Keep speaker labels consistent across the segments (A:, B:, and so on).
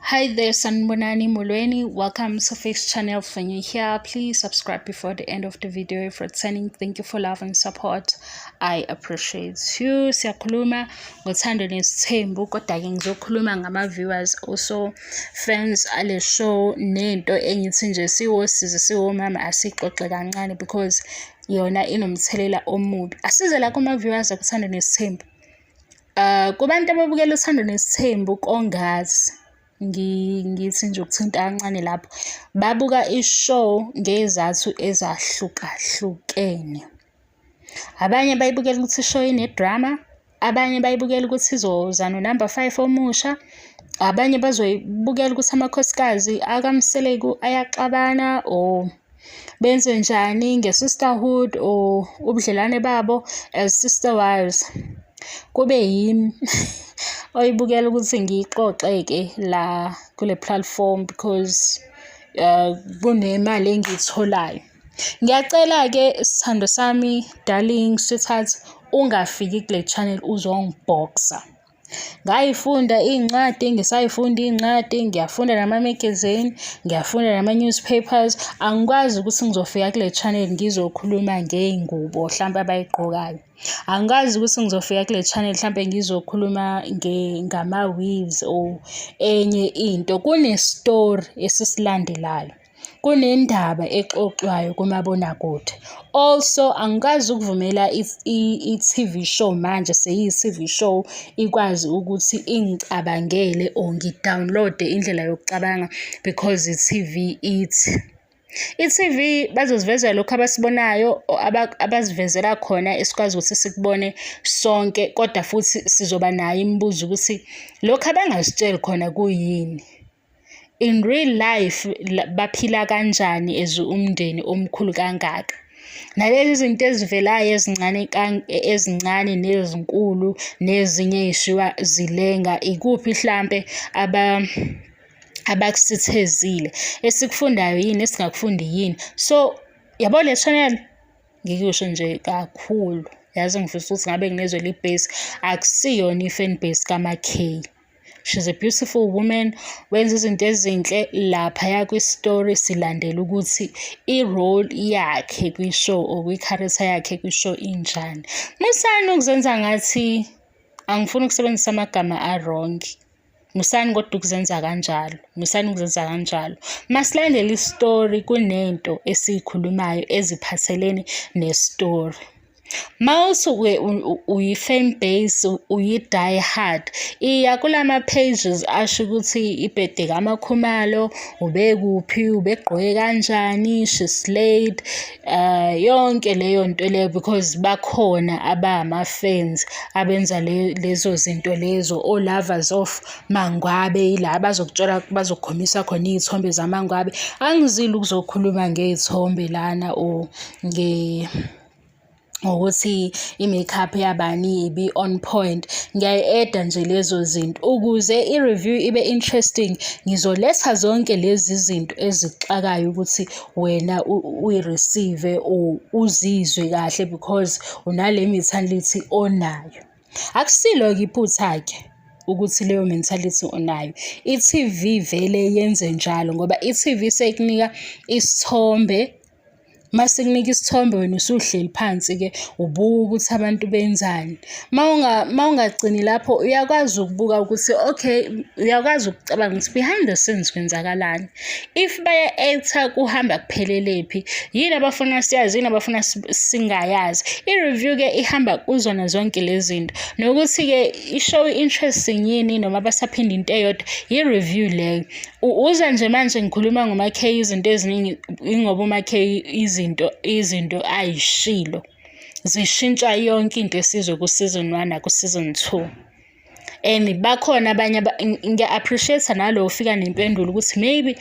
A: Hi there, Sanibonani Molweni. Welcome to Face Channel. If you're here, please subscribe before the end of the video. If returning, thank you for love and support. I appreciate you. Siyakhuluma ngoThando Nesithembu, kodwa-ke ngizokhuluma ngama-viewers, also fans ale show, nento engithi nje siwosize siwomama asixoxe kancane because yona inomthelela omubi. Asize la kuma-viewers akuThando Nesithembu. Kubantu ababukela uThando Nesithembu kongazi, ngithi nje ukuthinta kancane lapho, babuka i-show ngezathu ezahlukahlukene. Abanye bayibukela ukuthi i-show ine-drama, abanye bayibukela ukuthi izoza no-number 5 omusha, abanye bazoyibukela ukuthi amakhosikazi akaMseleku ayaxabana or benze njani nge-sisterhood or ubudlelwane babo as sister wives. Kube yimi oyibukela ukuthi ngiyixoxe-ke la kule platform because kunemali engiyitholayo. Ngiyacela-ke, sithando sami, darling, sweetheart, ungafiki kule channel uzongi-boxa. Ngayifunda iy'ncwadi, ngisayifunda iy'ncwadi, ngiyafunda nama-magazine, ngiyafunda nama-newspapers. Angikwazi ukuthi ngizofika kule channel ngizokhuluma ngey'ngubo hlampe abay'gqokayo. Angikwazi ukuthi ngizofika kule channel hlampe ngizokhuluma ngama-weaves or enye into. Kune-story esisilandelayo. Kunendaba exoxwayo kumabonakude. Also, angikwazi ukuvumela i-TV show, manje seyiyi-TV show, ikwazi ukuthi ingicabangele or ngi-download-e indlela yokucabanga because i-TV ithi. I-TV bazosivezela lokhu abasibonayo, abasivezela khona esikwazi ukuthi sikubone sonke, kodwa futhi sizoba nayo imibuzo ukuthi lokhu abangasitsheli khona kuyini. In real life baphila kanjani as umndeni omkhulu kangaka? Nalezi zinto ezivelayo ezincane, ezincane nezinkulu, nezinye ey'shiywa zilenga, ikuphi hlampe abakusithezile? Esikufundayo yini, esingakufundi yini? So, yabo le channel, ngikusho nje kakhulu, yazi ngifisa ukuthi ngabe nginezwe libhesi, akusiyona i-fan base kaMaK. She's a beautiful woman, wenza izinto ezinhle laphaya kwi-story. Silandela ukuthi i-role yakhe kwi-show or kwi-character yakhe kwi-show injani. Musani ukuzenza ngathi, angifuni ukusebenzisa amagama a-wrong. Musani kodwa ukuzenza kanjalo, musani ukuzenza kanjalo. Masilandele i-story, kunento esiyikhulumayo eziphathelene ne-story. Mawusuke uyi-fan base, uyi-die hard, iya kulama pages asho ukuthi ibhede kaMakhumalo, ubekuphi, ubegqoke kanjani, she slayed, yonke leyo nto leyo, because bakhona abama-fans abenza lezo zinto lezo, o-lovers of Mangwabe, yila abazokutshela, bazokukhombisa khona iy'thombe zaMangwabe. Angizile ukuzokhuluma ngey'thombe lana or ngokuthi i-makeup yabani ibi-on point. Ngiyayi-add-a nje lezo zinto ukuze i-review ibe interesting. Ngizoletha zonke lezi zinto ezikuxakayo ukuthi wena uyi-receive or uzizwe kahle because unale mentality onayo. Akusilo-ke iphutha-ke ukuthi leyo mentality onayo. I-TV vele yenze njalo ngoba i-TV seyikunika isithombe. Mase kunika isithombe, wena usuhleli phansi-ke ubuka ukuthi abantu benzani. Uma ungagcini lapho, uyakwazi ukubuka ukuthi okay, uyakwazi ukucabanga ukuthi behind the scenes kwenzakalani. If baya-act-a, kuhamba kuphelelephi? Yini abafuna siyazi, yini abafuna singayazi? I-review-ke ihamba kuzona zonke lezi zinto. Nokuthi-ke i-show interesting yini noma basaphinda into eyodwa, i-review leyo. Uza nje manje ngikhuluma ngoMaK izinto eziningi, ingoba uMaK izinto ayishilo zishintsha yonke into esizwe ku-season 1 naku-season 2. And bakhona abanye, ngiya-appreciate nalo ufika nempendulo ukuthi maybe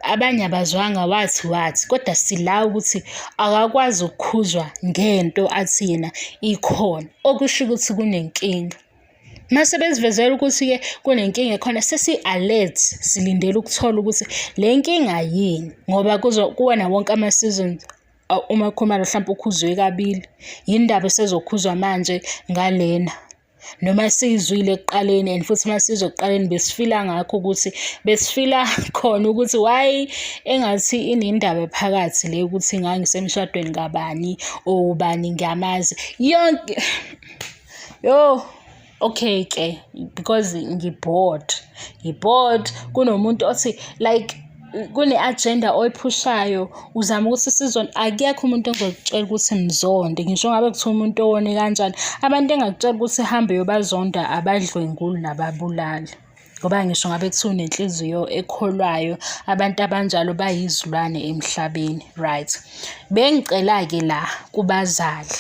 A: abanye abazwanga wathi wathi, kodwa sila ukuthi akakwazi ukukhuzwa ngento athi yena ikhona, okusho ukuthi kunenkinga. Mase bezivezela ukuthi-ke kunenkinga ekhona, sesi-alert, silindele ukuthola ukuthi le nkinga yini, ngoba kuwona wonke ama-seasons uMakhumalo hlampe ukhuzwe kabili. Yini ndaba esezokhuzwa manje ngalena? Noma siyizwile ekuqaleni and futhi uma sizwa ekuqaleni besifila ngakho ukuthi besifila khona ukuthi why engathi inendaba phakathi le ukuthi ngangisemshadweni kabani or ubani ngiyamazi yonke. Yo, okay ke, because ngi-bored, ngi-bored. Kunomuntu othi like kune-agenda oyiphushayo, uzama ukuthi sizone. Akekho umuntu ongizokutshela ukuthi mzonde, ngisho ngabe kuthiwa umuntu owone kanjani. Abantu engakutshela ukuthi hambe uyobazonda abadlwenguli nababulali. Ngoba ngisho ngabe kuthiwa unenhliziyo ekholwayo, abantu abanjalo bayizilwane emhlabeni, right? Bengicela-ke la kubazali,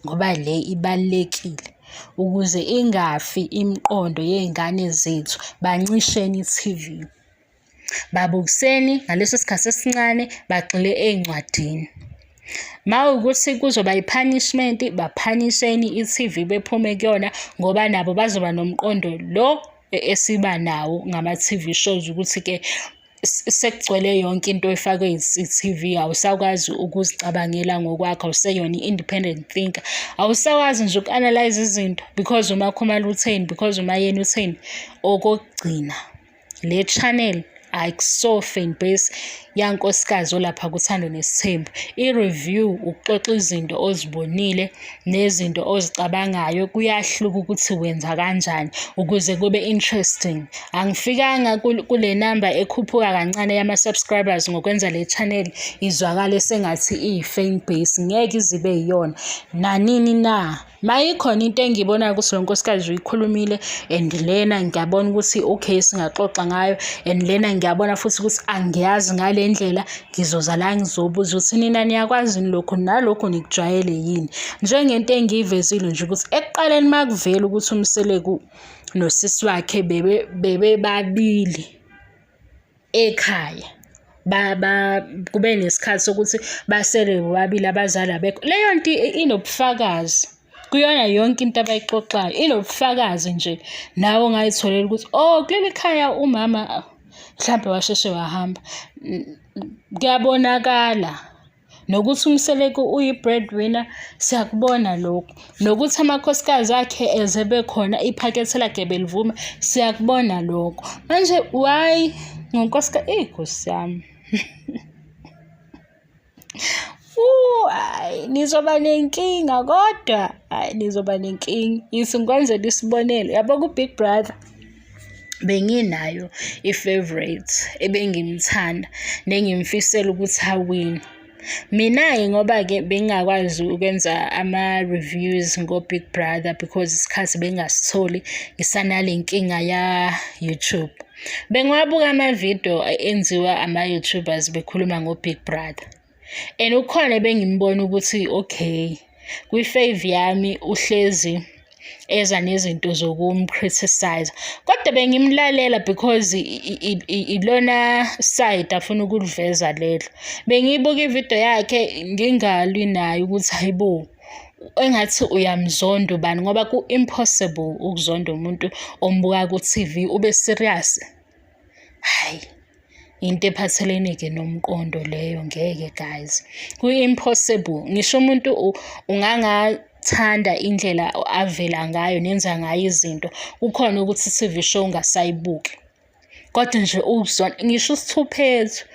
A: ngoba le ibalulekile ukuze ingafi imiqondo yey'ngane zethu, bancisheni i-TV. Babukiseni ngaleso sikhathi esincane, bagxile ey'ncwadini. Mawukuthi kuzoba i-punishment, baphanisheni i-TV bephume kuyona ngoba nabo bazoba nomqondo lo esiba nawo ngama-TV shows ukuthi-ke sekugcwele yonke into efakwe i-TV, awusakwazi ukuzicabangela ngokwakho, awuseyona i-independent thinker, awusakwazi nje uku-analyze izinto because uMakhumalo utheni, because uMayeni utheni. Okokugcina, le channel akuso fan base yankosikazi olapha kuThando Nesithembu. I-review ukuxoxa izinto ozibonile nezinto ozicabangayo, kuyahluka ukuthi wenza kanjani ukuze kube interesting. Angifikanga kule namba ekhuphuka kancane yama-subscribers ngokwenza le channel izwakale sengathi iyi-fan base, ngeke ize ibe yiyona nanini na. Mayikhona into engiyibonayo ukuthi lo nkosikazi uyikhulumile and lena ngiyabona ukuthi okay singaxoxa ngayo and lena ngiyabona futhi ukuthi angiyazi ngale ndlela, ngizoza la ngizobuza ukuthi nina niyakwazi yini lokhu nalokhu nikujwayele yini. Njengento engiyivezile nje ukuthi ekuqaleni uma kuvela ukuthi uMseleku nosisi wakhe bebebabili ekhaya, kube nesikhathi sokuthi basele bobabili abazali abekho. Leyo nto inobufakazi kuyona yonke into abayixoxayo, inobufakazi nje nawe ongayitholela ukuthi oh kuleli khaya umama mhlampe washeshe wahamba. Kuyabonakala nokuthi uMseleku uyi-breadwinner, siyakubona lokho. Nokuthi amakhosikazi akhe eze bekhona iphakethe lakhe belivuma, siyakubona lokho. Manje why ngonkosikazi, eyi Nkosi yami. Hhayi nizoba nenkinga kodwa, hhayi nizoba nenkinga. Ngithi ngikwenzele isibonelo, yabo ku-Big Brother benginayo i-favourite ebengimthanda nengimfisela ukuthi awine. Mina-ke ngoba-ke bengingakwazi ukwenza ama-reviews ngo-Big Brother because isikhathi bengingasitholi ngisanale nkinga ya-YouTube. Bengiwabuka amavidiyo enziwa ama-YouTubers bekhuluma ngo-Big Brother. And ukhona ebengimbona ukuthi okay, kwi-fave yami uhlezi eza nezinto zokum-criticise. Kodwa bengimlalela because ilona side afuna ukuliveza lelo. Bengiyibuka ividiyo yakhe ngingalwi naye ukuthi hayi bo, engathi uyamzonda ubani ngoba ku-impossible ukuzonda umuntu ombuka ku-TV ube serious. Hhayi, into ephathelene-ke nomqondo leyo, ngeke guys. Ku-impossible, ngisho umuntu ungangathanda indlela avela ngayo nenza ngayo izinto, kukhona ukuthi i-TV show ungasayibuki. Kodwa nje ukuzona, ngisho uSithuphethu,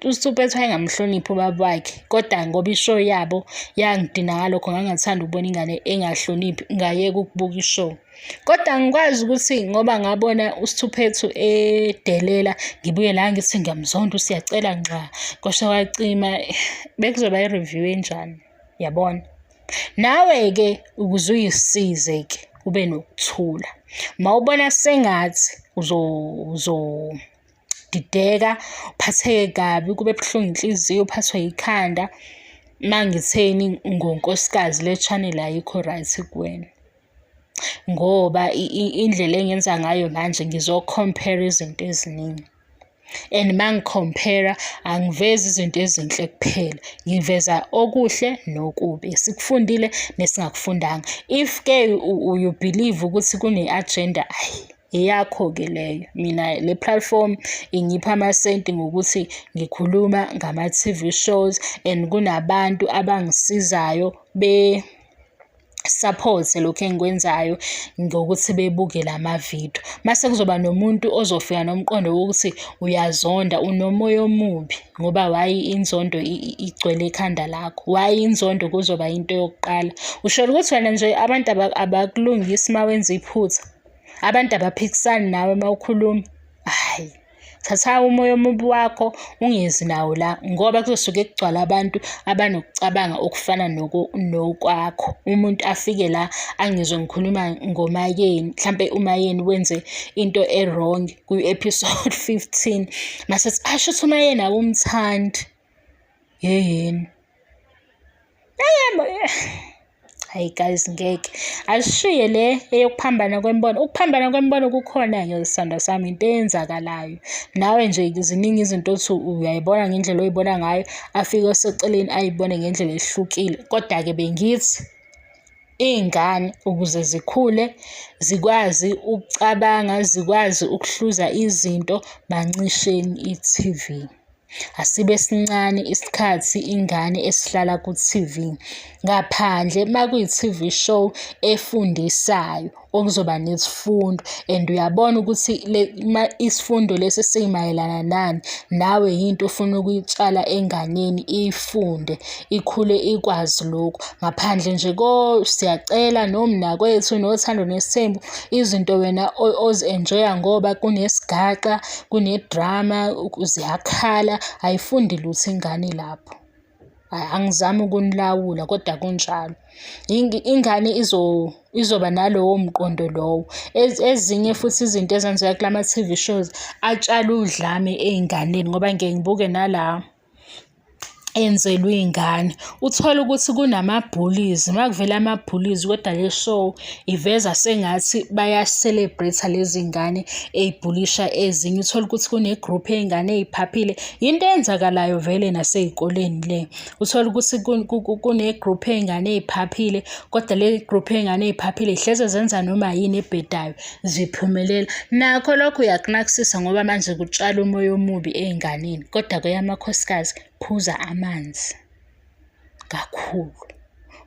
A: uSithuphethu wayengamhloniphi ubaba wakhe, kodwa ngoba i-show yabo yangidina ngalokho, ngangingathanda ukubona ingane engahloniphi, ngayeka ukubuka i-show. Kodwa angikwazi ukuthi ngoba ngabona uSithuphethu edelela, ngibuye la ngithi ngiyamzonda uSiyacela nxa, kwasha kwacima, bekuzoba i-review enjani, yabona? Nawe-ke ukuze uyisize-ke ube nokuthula, mawubona sengathi uzodideka, uphatheke kabi, kube buhlungu inhliziyo, uphathwe yikhanda, mangitheni ngonkosikazi le channel ayikho right kuwena. Ngoba indlela engenza ngayo manje ngizo-compare izinto eziningi. And mangi-compare-a angivezi izinto ezinhle kuphela, ngiveza okuhle nokubi, esikufundile nesingakufundanga. If-ke you believe ukuthi kune-agenda, hhayi eyakho-ke leyo. Mina le platform ingipha amasenti ngokuthi ngikhuluma ngama-T_V shows and kunabantu abangisizayo. Support lokhu engikwenzayo ngokuthi bebuke la mavidiyo. Mase kuzoba nomuntu ozofika nomqondo wokuthi uyazonda, unomoya omubi ngoba why inzondo igcwele ekhanda lakho? Why inzondo kuzoba into yokuqala? Usholo ukuthi wena nje abantu abakulungisi uma wenza iphutha? Abantu abaphikisani nawe uma ukhuluma? Hhayi. Thatha umoya omubi wakho ungezi nawo la ngoba kuzosuke kugcwala abantu abanokucabanga okufana nokwakho. Umuntu afike la angizwe ngikhuluma ngoMayeni, mhlampe uMayeni wenze into e-wrong kwi-episode 15 mase ethi, shuthi uMayeni awumthandi. Yeyeni. Hayi guys ngeke. Asishiye le eyokuphambana kwemibono. Ukuphambana kwemibono kukhona-ke sithandwa sami, into eyenzakalayo. Nawe nje ziningi izinto othi uyayibona ngendlela oyibona ngayo, afike oseceleni ayibone ngendlela ehlukile. Kodwa-ke bengithi iy'ngane ukuze zikhule zikwazi ukucabanga, zikwazi ukuhluza izinto, bancisheni i-T_V. Asibe sincane isikhathi ingane esihlala ku-T_V. Ngaphandle uma kuyi-T_V show efundisayo okuzoba nesifundo and uyabona ukuthi le isifundo lesi simayelana nani, nawe yinto ofuna ukuyitshala enganeni iyifunde, ikhule ikwazi lokhu. Ngaphandle nje Siyacela noMnakwethu noThando Nesithembu, izinto wena ozi-enjoy-a ngoba kunesigaxa, kune-drama, ziyakhala, ayifundi lutho ingane lapho. Angizami ukunilawula kodwa kunjalo. Ingane izoba nalowo mqondo lowo. Ezinye futhi izinto ezenzeka kulama-T_V shows atshala udlame ey'nganeni ngoba ngiye ngibuke nala enzelwe iy'ngane. Uthole ukuthi kunama-bullies, uma kuvela ama-bullies kodwa le show iveza sengathi baya-celebrate-a lezi ngane ey'bhulisha ezinye. Uthole ukuthi kune-group yey'ngane ey'phaphile, yinto eyenzakalayo vele nasey'koleni le. Uthole ukuthi kune-group yey'ngane ey'phaphile, kodwa le group yey'ngane ey'phaphile hleze zenza noma yini ebhedayo, ziphumelela. Nakho lokho uyakunakisisa ngoba manje kutshala umoya omubi ey'nganeni, kodwa kweyamakhosikazi phuza amanzi kakhulu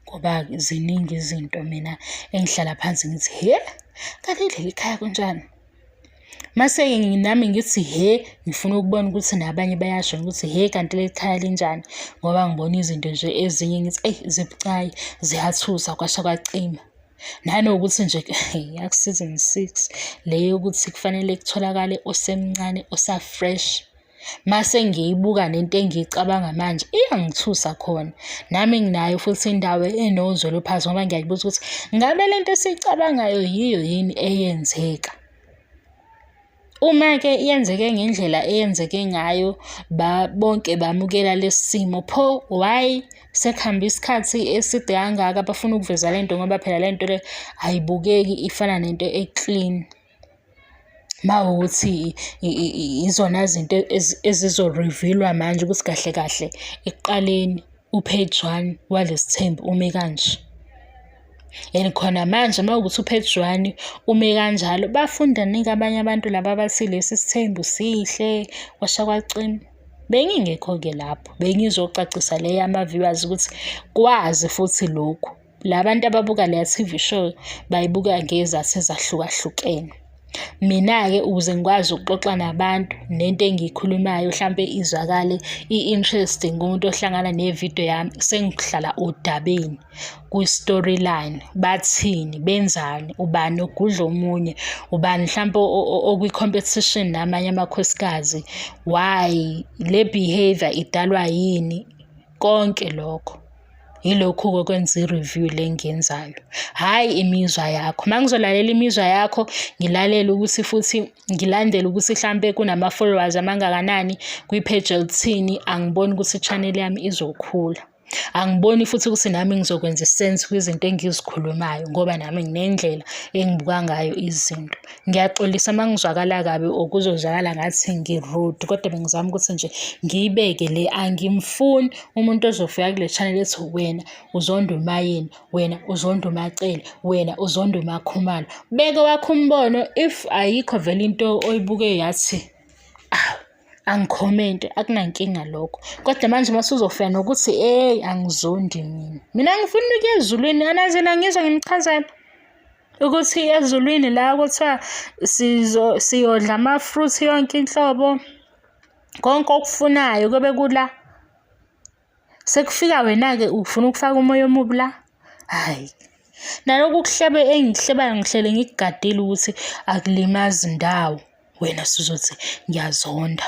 A: ngoba ziningi izinto mina engihlala phansi ngithi, hhe, kanti leli khaya kunjani? Mase-ke nami ngithi hhe, ngifuna ukubona ukuthi nabanye bayasho ukuthi hhe kanti leli khaya linjani ngoba ngibona izinto nje ezinye ngithi eyi zibucayi ziyathusa kwasha kwacima. Nanokuthi nje yaku-season 6 le yokuthi kufanele kutholakale osemncane osa-fresh. Mase ngiyibuka nento engiyicabanga manje iyangithusa khona. Nami nginayo futhi indawo enozwelo phansi ngoba ngiyayibuza ukuthi ngabe le nto esiyicabangayo yiyo yini eyenzeka. Uma-ke yenzeke ngendlela eyenzeke ngayo bonke bamukela lesi simo, pho why sekuhambe isikhathi eside kangaka bafuna ukuveza le nto ngoba phela le nto le ayibukeki ifana nento e-clean. Mawukuthi izona zinto ezizo-reveal-wa manje ukuthi kahle kahle ekuqaleni u-page one walesi thembu ume kanje. And khona manje uma kuwukuthi u-page one ume kanjalo, bafundani-ke abanye abantu laba abathi lesi sithembu sihle, kwasha kwacima. Bengingekho-ke lapho, bengizocacisa le yama-viewers ukuthi kwazi futhi lokhu. La bantu ababuka leya T_V show bayibuka ngezathu ezahlukahlukene. Mina-ke ukuze ngikwazi ukuxoxa nabantu nento engiyikhulumayo hlampe izwakale i-interesting kumuntu ohlangana nevidiyo yami, sengihlala odabeni kwi-storyline, bathini, benzani, ubani ogudla omunye, ubani hlampe okwi-competition namanye amakhosikazi, why, le behaviour idalwa yini, konke lokho. Yilokhu-ke okwenza i-review le engiyenzayo, hhayi imizwa yakho. Uma ngizolalela imizwa yakho, ngilalele ukuthi futhi ngilandele ukuthi hlampe kunama-followers amangakanani kwi-page elithini, angiboni ukuthi i-channel yami izokhula. Angiboni futhi ukuthi nami ngizokwenza i-sense kwizinto engizikhulumayo ngoba nami nginendlela engibuka ngayo izinto. Ngiyaxolisa uma ngizwakala kabi or kuzozwakala ngathi ngi-rude, kodwa bengizama ukuthi nje ngiyibeke le, angimfuni umuntu ozofika kule channel ethi wena uzonda uMayeni, wena uzonda uMaCele, wena uzonda uMaKhumalo. Beka owakho umbono if ayikho vele into oyibuke yathi awu. angikhomente akunankinga lokho. Kodwa manje uma usuzofika nokuthi eyi angizondi mina. Mina ngifuna ukuya ezulwini anaze nangizwa nginichazela ukuthi ezulwini la kuthiwa siyodla ama-fruit yonke inhlobo konke okufunayo kobe kula. Sekufika wena-ke ufuna ukufaka umoya omubi la? Hhayi. Naloku kuhlebe engikuhlebayo ngihlele ngikugadile ukuthi akulimazi ndawo. Wena suzothi ngiyazonda.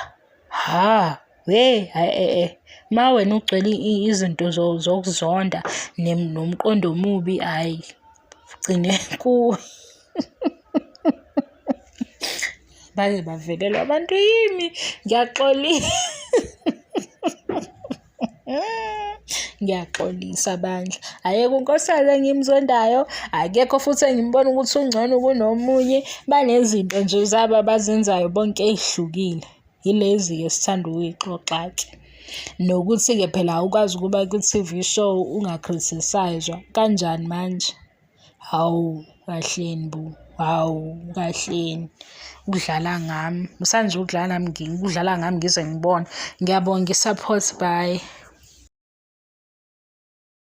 A: Ha, we, hhayi e-e. Uma wena ugcwele izinto zokuzonda nomqondo omubi, hhayi ugcine kuwe. Bake bavelelwa abantu yimi ngiyaxolisa. Ngiyaxolisa bandla. Ayekho unkosikazi engimzondayo, akekho futhi engimbona ukuthi ungcono kunomunye. Banezinto nje zabo abazenzayo bonke ey'hlukile. Yilezi-ke esithanda ukuy'xoxa-ke. Nokuthi-ke phela awukwazi ukuba kwi-T_V show unga-criticise-wa. Kanjani manje? Hawu kahleni bo, hawu kahleni. Ukudlala ngami, musani nje ukudlala nami ukudlala ngami ngize ngibone. Ngiyabonga i-support, bye.